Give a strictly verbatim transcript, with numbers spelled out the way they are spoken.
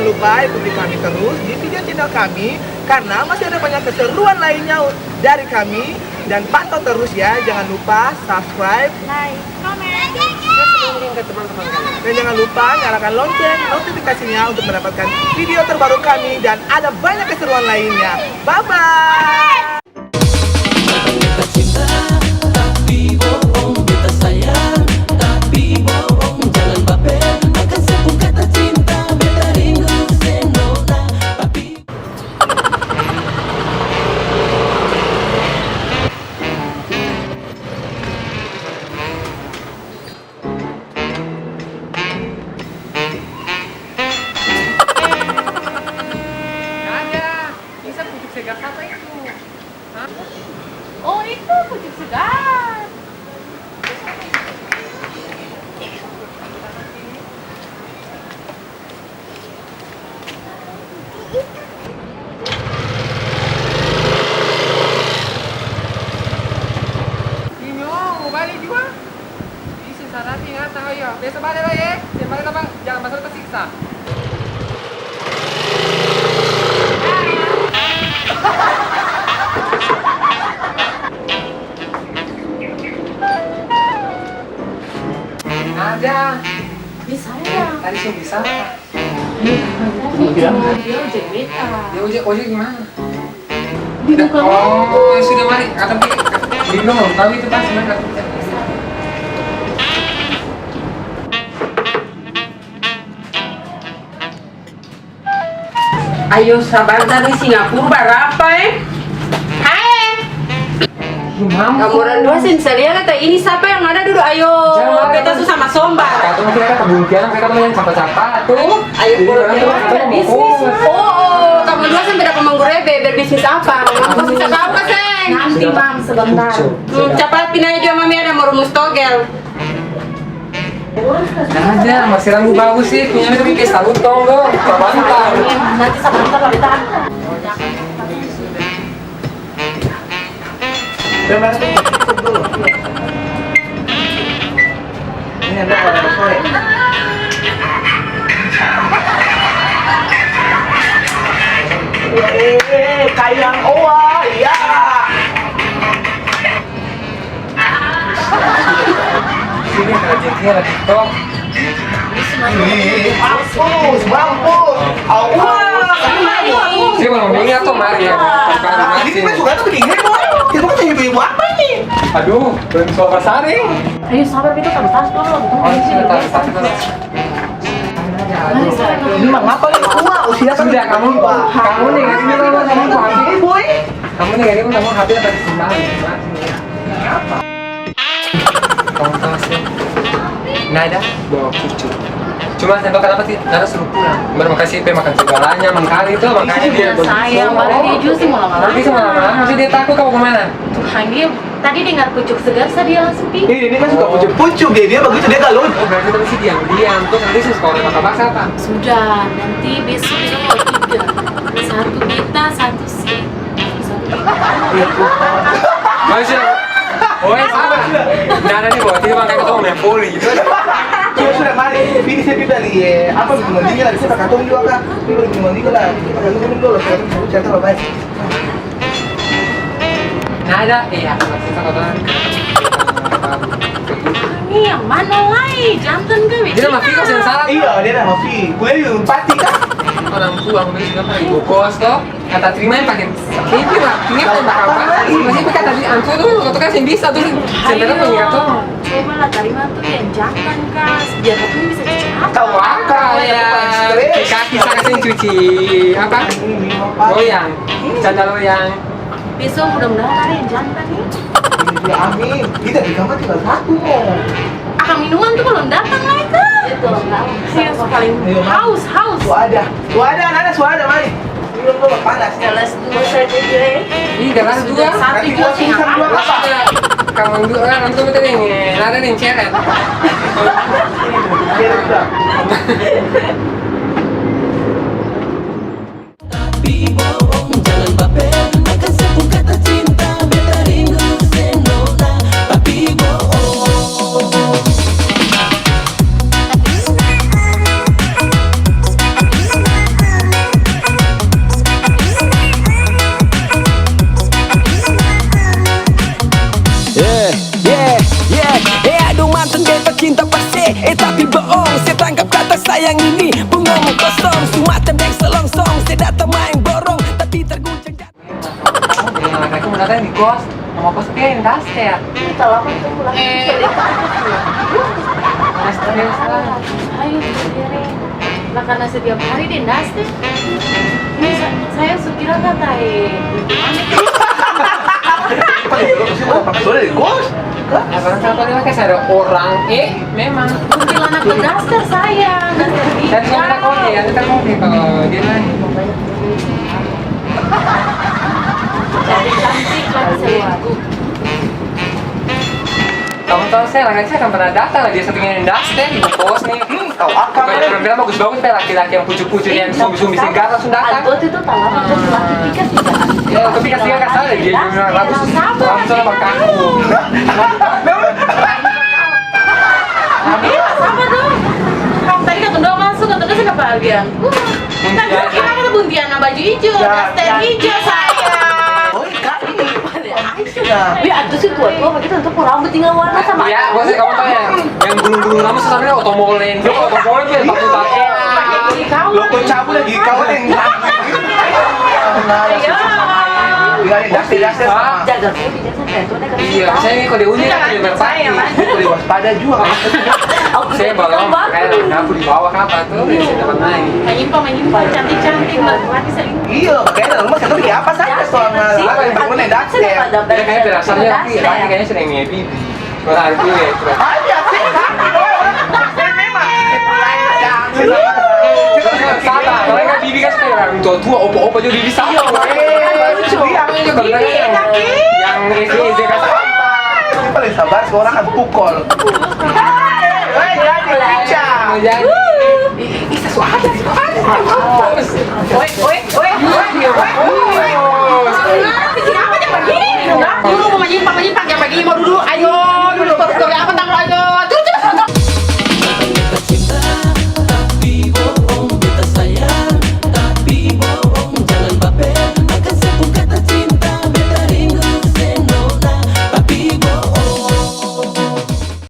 Lupa ikuti kami terus di video channel kami, karena masih ada banyak keseruan lainnya dari kami. Dan pantau terus ya, jangan lupa subscribe, like, comment, share, dan share ke teman-teman kalian. Dan jangan lupa nyalakan lonceng notifikasinya untuk mendapatkan video terbaru kami dan ada banyak keseruan lainnya. Bye-bye! Beta cinta, tapi bohong, beta sayang, tapi bohong, jalan baper, maka sepung kata cinta, beta rindu seng nona, tapi Ada. Bisa pucuk segar sapa itu? Hah? Oh, itu pucuk segar. Inyo, mo bale jua? Ih, seng sadar, ingat, tahu yo. Besok bale lai, eh. Seng bale, jang basar tasiksa. Ada. Bisa ya. Tadi seng bisa. Dia ojek beta. Dia ojek, ojek di mana? Di muka. Oh, sudah, mari. Atau di, di belum, tapi itu pasti mereka. Ayo, sabantar ni, Singapura barapa, eh? Hai. Kamu orang dua seng bisa lia kata ini sapa yang ada dudu, ayo, beta su sama somba. Katong kira kata buntianak, mereka tuh yang capa-capa tuh. Ayo, bisnis. Oh, oh, kamu dua sampe dapa manggurebe, berbisnis apa? Kamu bisa apa, seng? Nanti, Mam, sebentar. Hmm, capat pinanya jua, mami ada mau rumus togel. Nah, aja, masih rambu bagus sih, punya itu bikin salutong tuh, perbantal. Nanti sabantar, sabantar. Ini ada orang sore. Eh, kayang oa, ya. Sini ada jengkel, ada TikTok. Mampus, mampus. Awas. Sini mau minyak tuh, mari ya. Ini mah suka tuh begini, boy. Kita kan jadi ibu apa ini? Aduh, belum suara saring. Ayo, sabar, kita taruh tas dulu. Oh, iya, taruh tas dulu. Ini mah ngapa nih? Wah, usia kan sudah, kamu, kamu nih, nggak sih, kamu, kamu, kamu, boy. Kamu nih, kamu, kamu, H P lagi simpan. Tonton sih. Nada bawa pucuk. Cuma sampai kenapa sih? Nada suruh pulang. Baru makasih pe makan segalanya, mangkali itu, makanya dia begitu. Sayang, malah dia juga sih mau lama-lama. Dia sih mau lama-lama, maksudnya dia takut kau kemana? Tuhan, dia tadi dengar pucuk segar, sa dia langsung pi. Iya, dia kan suka pucuk-pucuk, dia, dia begitu, dia galau. Oh, berarti tadi sih diam-diam. Terus nanti sih kalau ada bakar-bakar apa? Sudah, nanti besok kita mau tiga. Satu kita, satu Masih. Oi, sabar. Nada nih, bawa tiga, makanya katong main voli gitu. Sudah, sudah, mari. Ini saya pi bali, eh, apa, minuman dingin lah, bisa pakai katong juga, Kak. Ini bali minuman dingin lah, kita pakai katong dulu, saya cerita baik-baik. Nada, iya, masih sama katong. Ini yang mana lai? Jantan kah, Bebe? Dia nama Viko, seng salah. Iya, dia nama Vi. Kuliah di Unpad kah? Orang tua, aku bilang, "Kenapa ibu kos, toh?" Kata terima yang pakai, ini lah, ini yang pakai apa? Masih pakai tadi, antu tuh, kata kan seng bisa tuh, seng pernah punya tuh. Coba lah, tarima tuh yang jantan, Kas. Biar katong bisa cuci apa? Tahu apa? Tahu ya. Kaki saya kasih cuci apa? Loyang. Canda loyang. Besok mudah-mudahan ada yang jantan nih. Iya, amin. Kita di kamar tinggal satu, mo. Akang minuman tuh belum datang lagi, Kak. Iya, paling haus, haus. Tuh ada, tuh ada, anak-anak, tuh ada, mari. Minum dulu, panas. Gelas dua saja, Joy. Ih, gelas dua. Satu juga sih, apa? Kamu dua, nanti kamu tadi yang ada nih, ceret. Ceret, Kak. Tapi bohong, jalan baper, maka sepung kata cinta, beta rindu seng nona. Tapi bohong. Eh, aduh, mantan beta cinta pakse, eh, tapi boong, se tangkap kata sayang ini, pung omong kosong, su macam deng selongsong, se datang maeng borong, tapi terguncang jatuh. Yang laki-laki mau datang di kos, nama kos dia yang daster. Ih, talapan tuh pulang. Eh. Daster yang salah. Ayo, biarin. Lah, karena setiap hari dia daster. Ini sa-, saya su kira kata, eh, kuntilanak. Paling dulu sih, udah pakai suara di kos. Hah? Apa, apa dia pakai sadar orang, eh, memang. Kuntilanak berdaster saya, daster. Saya suka minta kopi, ya, minta kopi kalau dia nanya. Cantik-cantik kan selingkuh. Kamu tahu saya, laki saya akan pernah datang, dia satu ingin daster, di kos nih. Hmm, tahu apa? Bukan penampilan bagus-bagus, tapi laki-laki yang pucuk-pucuk, yang sumbi-sumbi segala langsung datang. Antua itu tahu apa? Antua laki pikas juga. Ya, tapi kasih nggak kasar, dia bilang, "Bagus, sama, bagus sama kamu." Iya, sama dong. Kamu tadi kata dua masuk, kata dua sudah bahagia. Buntian. Kan kita kata buntian, nah, baju hijau, ya, daster hijau, sayang. Oh, Kak, ini. Sudah. Tapi ada sih tua-tua begitu, tuh rambut tinggal warna sama. Iya, gua sih, kamu tahu yang, yang gunung-gunung rambut sambil otomolen. Tuh, otomolen tuh yang bagus banget. Iya. Lo kok cabut lagi, kau yang rambut. Iya. Tinggal yang daster-daster sama. Jaga, saya tidak sampai tuh, dia kasih tahu. Iya, saya ini kalau diuji kan lebih berpati. Lebih waspada juga. Saya bawa kayak aku di bawah apa tuh, saya dapat naik. Menyimpang, menyimpang, cantik-cantik, laki-laki selingkuh. Iya, makanya dalam rumah satu bikin apa saja soal masalah yang bangunnya daster. Dia kayak berasanya laki, laki kayaknya sering ngebi. Orang itu ya, itu. Ada sih, tapi orang, orang daster memang. Salah, mereka bibi kan suka orang tua-tua, opa-opa juga bibi sama. Iya, lucu. Iya, kalau mereka yang, yang S D, S D kelas empat. Ini paling sabar, seorang kan pukul. Hei, jadi pica. Jadi. Ih, ih, sesuatu, sesuatu. Oi, oi, oi, oi, oi, oi. Kenapa dia begini? Dulu mau menyimpang, menyimpang, dia begini mau dulu. Ayo,